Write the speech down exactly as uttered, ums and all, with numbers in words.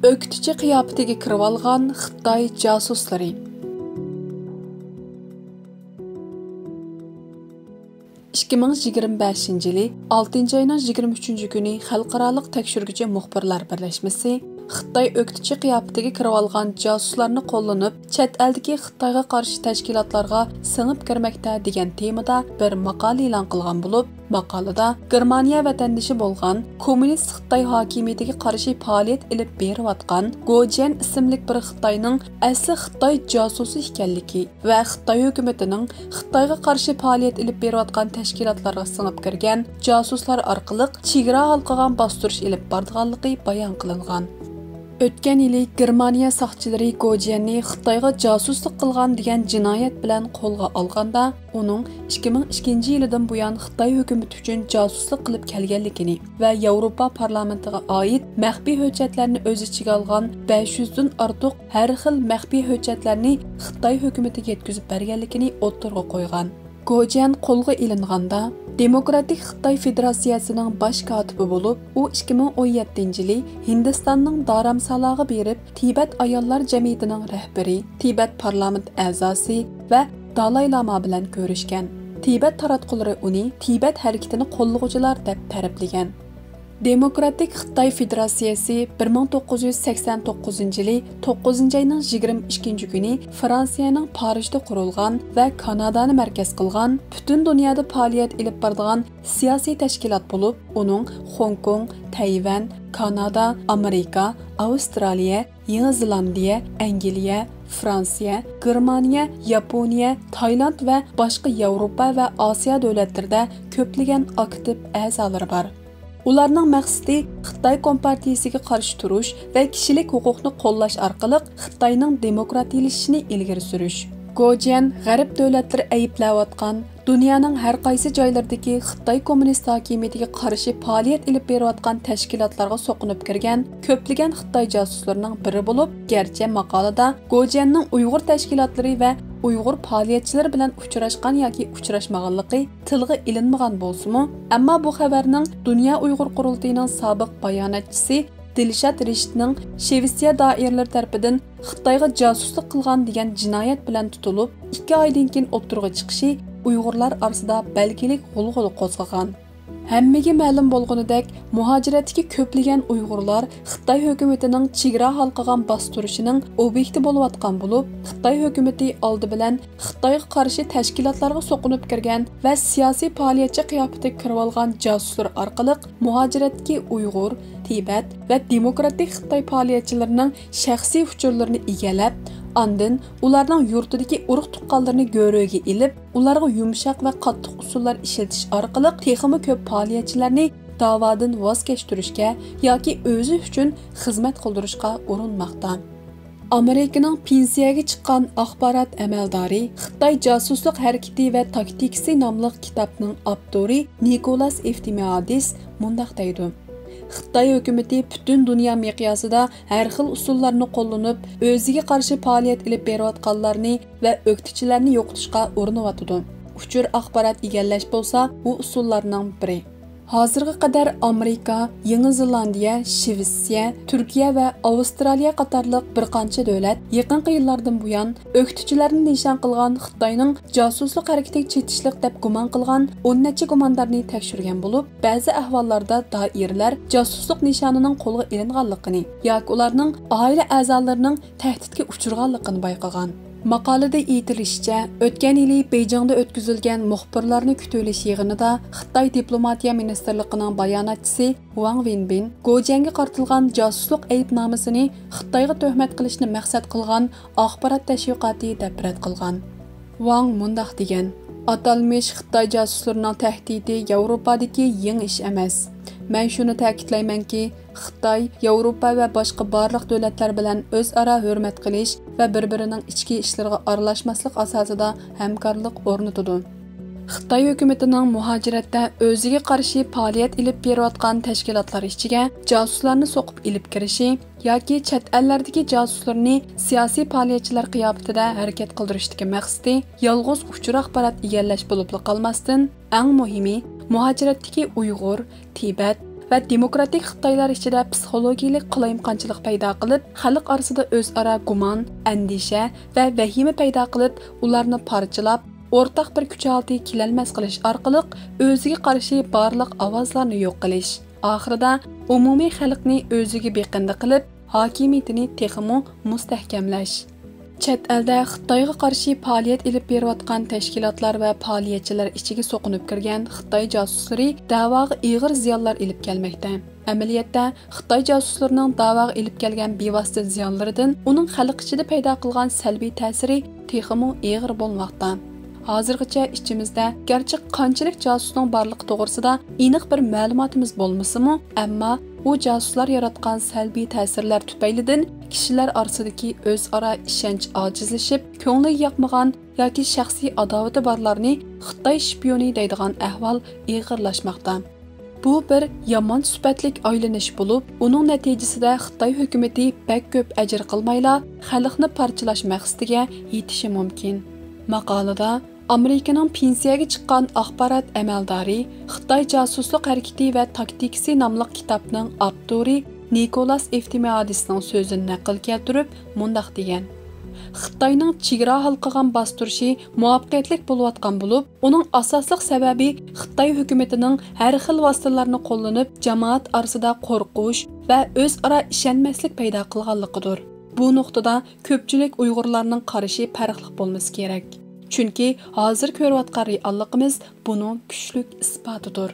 ئۆكتىچى قىياپىتىگە كىرىۋالغان خىتاي جاسۇسلىرى. ئىككى مىڭ يىگىرمە بەشىنچى يىلى ئالتىنچى ئاينىڭ يىگىرمە ئۈچىنچى كۈنى خەلقئارالىق تەكشۈرگۈچى مۇخبىرلار بىرلەشمىسى خىتاي ئۆكتىچى قىياپىتىگە كىرىۋالغان جاسۇسلارنى قوللىنىپ، چەت ئەلدىكى خىتايغا قارشى تەشكىلاتلارغا سىڭىپ كىرمەكتە دېگەن تېمىدا بىر ماقالە ئېلان قىلغان بولۇپ، ماقالىدە گېرمانىيە ۋەتەندىشى بولغان كوممۇنىست خىتاي ھاكىمىيىتىگە قارشى پائالىيەت ئېلىپ بېرىۋاتقان گو جيەن ئىسىملىك بىر خىتاينىڭ ئەسلى خىتاي جاسۇسى ئىكەنلىكى ۋە خىتاي ھۆكۈمىتىنىڭ خىتايغا قارشى پائالىيەت ئېلىپ بېرىۋاتقان تەشكىلاتلارغا سىڭىپ كىرگەن جاسۇسلار ئارقىلىق چېگرا ھالقىغان باستۇرۇش ئېلىپ بارىدىغانلىقى بايان قىلىنغان. ئۆتكەن يىلى گېرمانىيە ساقچىلىرى گو جيەننى خىتايغا جاسۇسلۇق قىلغان دېگەن جىنايەت بىلەن قولغا ئالغاندا، ئۇنىڭ ئىككى مىڭ ئىككىنچى يىلىدىن بۇيان خىتاي ھۆكۈمىتى ئۈچۈن جاسۇسلۇق قىلىپ كەلگەنلىكىنى ۋە ياۋروپا پارلامېنتىغا ئائىت مەخپىي ھۆججەتلەرنى ئۆز ئىچىگە ئالغان بەش يۈزدىن ئارتۇق ھەر خىل مەخپىي ھۆججەتلەرنى خىتاي ھۆكۈمىتىگە يەتكۈزۈپ بەرگەنلىكىنى ئوتتۇرىغا قويغان. گو جيەن قولغا ئېلىنغاندا، دېموكراتىك خىتاي فېدېراتسىيەسىنىڭ باش كاتىپى بولۇپ، ئۇ ئىككى مىڭ ئون يەتتىنچى يىلى ھىندىستاننىڭ دارامسالاغا بېرىپ، تىبەت ئاياللار جەمئىيىتىنىڭ رەھبىرى، تىبەت پارلامېنت ئەزاسى ۋە دالاي لاما بىلەن كۆرۈشكەن. تىبەت تاراتقۇلىرى ئۇنى تىبەت ھەرىكىتىنى قوللىغۇچىلار دەپ تەرىپلىگەن. دېموكراتىك خىتاي فېدېراتسىيەسى بىر مىڭ توققۇز يۈز سەكسەن توققۇزىنچى يىلى توققۇزىنچى ئاينىڭ يىگىرمە ئىككىنچى كۈنى فرانسىيەنىڭ پارىژدا قۇرۇلغان ۋە كانادانى مەركەز قىلغان، پۈتۈن دۇنيادا پائالىيەت ئېلىپ بارىدىغان سىياسىي تەشكىلات بولۇپ، ئۇنىڭ خوڭكوڭ، تەيۋەن، كانادا، ئامېرىكا، ئاۋسترالىيە، يېڭى زېلاندىيە، ئەنگلىيە، فرانسىيە، گېرمانىيە، ياپونىيە، تايلاند ۋە باشقا ياۋروپا ۋە ئاسىيا دۆلەتلىرىدە كۆپلىگەن ئاكتىپ ئەزالىرى بار. ئۇلارنىڭ مەقسىتى خىتاي كومپارتىيىسىگە قارشى تۇرۇش ۋە كىشىلىك ھوقۇقنى قوللاش ئارقىلىق خىتاينىڭ دېموكراتىيلىشىشىنى ئىلگىرى سۈرۈش. گو جيەن غەرب دۆلەتلىرى ئەيىبلەۋاتقان دۇنيانىڭ ھەر قايسى جايلىرىدىكى خىتاي كوممۇنىست ھاكىمىيىتىگە قارشى پائالىيەت ئېلىپ بېرىۋاتقان تەشكىلاتلارغا سوقۇنۇپ كىرگەن كۆپلىگەن خىتاي جاسۇسلىرىنىڭ بىرى بولۇپ، گەرچە ماقالىدا گو جيەننىڭ ئۇيغۇر تەشكىلاتلىرى ۋە ئۇيغۇر پائالىيەتچىلىرى بىلەن ئۇچراشقان ياكى ئۇچراشمىغانلىقى تىلغا ئېلىنمىغان بولسىمۇ، ئەمما بۇ خەۋەرنىڭ دۇنيا ئۇيغۇر قۇرۇلتىيىنىڭ سابىق باياناتچىسى دىلشات رىشىتنىڭ شىۋېتسىيە دائىرىلىرى تەرىپىدىن خىتايغا جاسۇسلۇق قىلغان دېگەن جىنايەت بىلەن تۇتۇلۇپ، ئىككى ئايدىن كېيىن ئوتتۇرىغا چىقىشى ئۇيغۇرلار ئارىسىدا بەلگىلىك غۇلغۇلا قوزغىغان. ھەممىگە مەلۇم بولغىنىدەك، مۇھاجىرەتتىكى كۆپلىگەن ئۇيغۇرلار خىتاي ھۆكۈمىتىنىڭ چېگرا ھالقىغان باستۇرۇشىنىڭ ئوبيېكتى بولۇۋاتقان بولۇپ، خىتاي ھۆكۈمىتى ئالدى بىلەن خىتايغا قارشى تەشكىلاتلارغا سوقۇنۇپ كىرگەن ۋە سىياسىي پائالىيەتچى قىياپىتىگە كىرىۋالغان جاسۇسلار ئارقىلىق مۇھاجىرەتتىكى ئۇيغۇر، تىبەت ۋە دېموكراتىك خىتاي پائالىيەتچىلىرىنىڭ شەخسىي ئۇچۇرلىرىنى ئىگىلەپ، ئاندىن ئۇلارنىڭ يۇرتىدىكى ئۇرۇق-تۇغقانلىرىنى گۆرۈگە ئېلىپ، ئۇلارغا يۇمشاق ۋە قاتتىق ئۇسۇللار ئىشلىتىش ئارقىلىق تېخىمۇ كۆپ پائالىيەتچىلەرنى داۋادىن ۋاز كەچتۈرۈشكە ياكى ئۆزى ئۈچۈن خىزمەت قىلدۇرۇشقا ئۇرۇنماقتا. ئامېرىكىنىڭ پېنسىيەگە چىققان ئاخبارات ئەمەلدارى، خىتاي جاسۇسلۇق ھەرىكىتى ۋە تاكتىكىسى ناملىق كىتابنىڭ ئاپتورى نىكولاس ئېفتىمىئادىس مۇنداق دەيدۇ: خىتاي ھۆكۈمىتى پۈتۈن دۇنيا مىقياسىدا ھەر خىل ئۇسۇللارنى قوللىنىپ، ئۆزىگە قارشى پائالىيەت ئېلىپ بېرىۋاتقانلارنى ۋە ئۆكتىچىلەرنى يوقىتىشقا ئۇرۇنۇۋاتىدۇ. ئۇچۇر ئاخبارات ئىگىلەش بولسا بۇ ئۇسۇللارنىڭ بىرى. ھازىرغا قەدەر ئامېرىكا، يېڭى زېلاندىيە، شىۋېتسىيە، تۈركىيە ۋە ئاۋسترالىيە قاتارلىق بىر قانچە دۆلەت يېقىنقى يىللاردىن بۇيان ئۆكتىچىلەرنى نىشان قىلغان خىتاينىڭ جاسۇسلۇق ھەرىكىتىگە چېتىشلىق دەپ گۇمان قىلغان ئون نەچچە گۇماندارنى تەكشۈرگەن بولۇپ، بەزى ئەھۋاللاردا دائىرىلەر جاسۇسلۇق نىشانىنىڭ قولغا ئېلىنغانلىقىنى ياكى ئۇلارنىڭ ئائىلە ئەزالىرىنىڭ تەھدىتكە ئۇچرىغانلىقىنى بايقىغان. ماقالىدە ئېيتىلىشىچە، ئۆتكەن يىلى بېيجىڭدا ئۆتكۈزۈلگەن مۇخبىرلارنى كۈتۈۋېلىش يىغىنىدا خىتاي دىپلوماتىيە مىنىستىرلىقىنىڭ باياناتچىسى ۋاڭ ۋېنبىن گوجيەنگە قارىتىلغان جاسۇسلۇق ئەيىبنامىسىنى خىتايغا تۆھمەت قىلىشنى مەقسەت قىلغان ئاخبارات تەشۋىقاتى دەپ رەت قىلغان. ۋاڭ مۇنداق دېگەن: ئاتالمىش خىتاي جاسۇسلىرىنىڭ تەھدىتى ياۋروپادىكى يېڭى ئىش ئەمەس. مەن شۇنى تەكىتلەيمەنكى، خىتاي ياۋروپا ۋە باشقا بارلىق دۆلەتلەر بىلەن ئۆزئارا ھۆرمەت قىلىش ۋە بىر-بىرىنىڭ ئىچكى ئىشلىرىغا ئارىلاشماسلىق ئاساسىدا ھەمكارلىق ئورنىتىدۇ. خىتاي ھۆكۈمىتىنىڭ مۇھاجىرەتتە ئۆزىگە قارشى پائالىيەت ئېلىپ بېرىۋاتقان تەشكىلاتلار ئىچىگە جاسۇسلارنى سوقۇپ ئېلىپ كىرىشى ياكى چەت ئەللەردىكى جاسۇسلىرىنى سىياسىي پائالىيەتچىلەر قىياپىتىدە ھەرىكەت قىلدۇرۇشتىكى مەقسىتى يالغۇز ئۇچۇر ئاخبارات ئىگىلەش بولۇپلا قالماستىن، ئەڭ مۇھىمى، مۇھاجىرەتتىكى ئۇيغۇر، تىبەت، ۋە دېموكراتىك خىتايلار ئىچىدە پسىخولوگىيەلىك قالايمىقانچىلىق پەيدا قىلىپ، خەلق ئارىسىدا ئۆزئارا گۇمان، ئەندىشە ۋە ۋەھىمە پەيدا قىلىپ، ئۇلارنى پارچىلاپ، ئورتاق بىر كۈچ ھالىتىگە كېلەلمەس قىلىش ئارقىلىق ئۆزىگە قارشى بارلىق ئاۋازلارنى يوق قىلىش. ئاخىرىدا ئومۇمىي خەلقنى ئۆزىگە بېقىندى قىلىپ، ھاكىمىيىتىنى تېخىمۇ مۇستەھكەملەش. چەت ئەلدە خىتايغا قارشى پائالىيەت ئېلىپ بېرىۋاتقان تەشكىلاتلار ۋە پائالىيەتچىلەر ئىچىگە سوقۇنۇپ كىرگەن خىتاي جاسۇسلىرى دەۋاغا ئېغىر زىيانلار ئېلىپ كەلمەكتە. ئەمەلىيەتتە، خىتاي جاسۇسلىرىنىڭ دەۋاغا ئېلىپ كەلگەن بىۋاسىتە زىيانلىرىدىن ئۇنىڭ خەلق ئىچىدە پەيدا قىلغان سەلبىي تەسىرى تېخىمۇ ئېغىر بولماقتا. ھازىرغىچە ئىچىمىزدە گەرچە قانچىلىك جاسۇسنىڭ بارلىقى توغرىسىدا ئېنىق بىر مەلۇماتىمىز بولمىسىمۇ، ئەمما ئۇ جاسۇسلار ياراتقان سەلبىي تەسىرلەر تۈپەيلىدىن كىشىلەر ئارىسىدىكى ئۆزئارا ئىشەنچ ئاجىزلىشىپ، كۆڭلىگە ياقمىغان ياكى شەخسىي ئاداۋىتى بارلارنى خىتاي شپىيونى دەيدىغان ئەھۋال ئېغىرلاشماقتا. بۇ بىر يامان سۈپەتلىك ئايلىنىش بولۇپ، ئۇنىڭ نەتىجىسىدە خىتاي ھۆكۈمىتى بەك كۆپ ئەجىر قىلمايلا خەلقنى پارچىلاش مەقسىتىگە يېتىشى مۇمكىن. ماقالىدا ئامېرىكىنىڭ پېنسىيەگە چىققان ئاخبارات ئەمەلدارى، خىتاي جاسۇسلۇق ھەرىكىتى ۋە تاكتىكىسى ناملىق كىتابنىڭ ئاپتورى نىكولاس ئېفتىمىادىسنىڭ سۆزىنى نەقىل كەلتۈرۈپ مۇنداق دېگەن: خىتاينىڭ چېگرا ھالقىغان باستۇرۇشى مۇۋەپپەقىيەتلىك بولۇۋاتقان بولۇپ، ئۇنىڭ ئاساسلىق سەۋەبى خىتاي ھۆكۈمىتىنىڭ ھەر خىل ۋاسىتىلەرنى قوللىنىپ، جامائەت ئارىسىدا قورقۇش ۋە ئۆزئارا ئىشەنمەسلىك پەيدا قىلغانلىقىدۇر. بۇ نۇقتىدا كۆپچىلىك ئۇيغۇرلارنىڭ قارىشى پەرقلىق بولمىسا كېرەك. چۈنكى ھازىر كۆرۈۋاتقان رېئاللىقىمىز بۇنىڭ كۈچلۈك ئىسپاتىدۇر.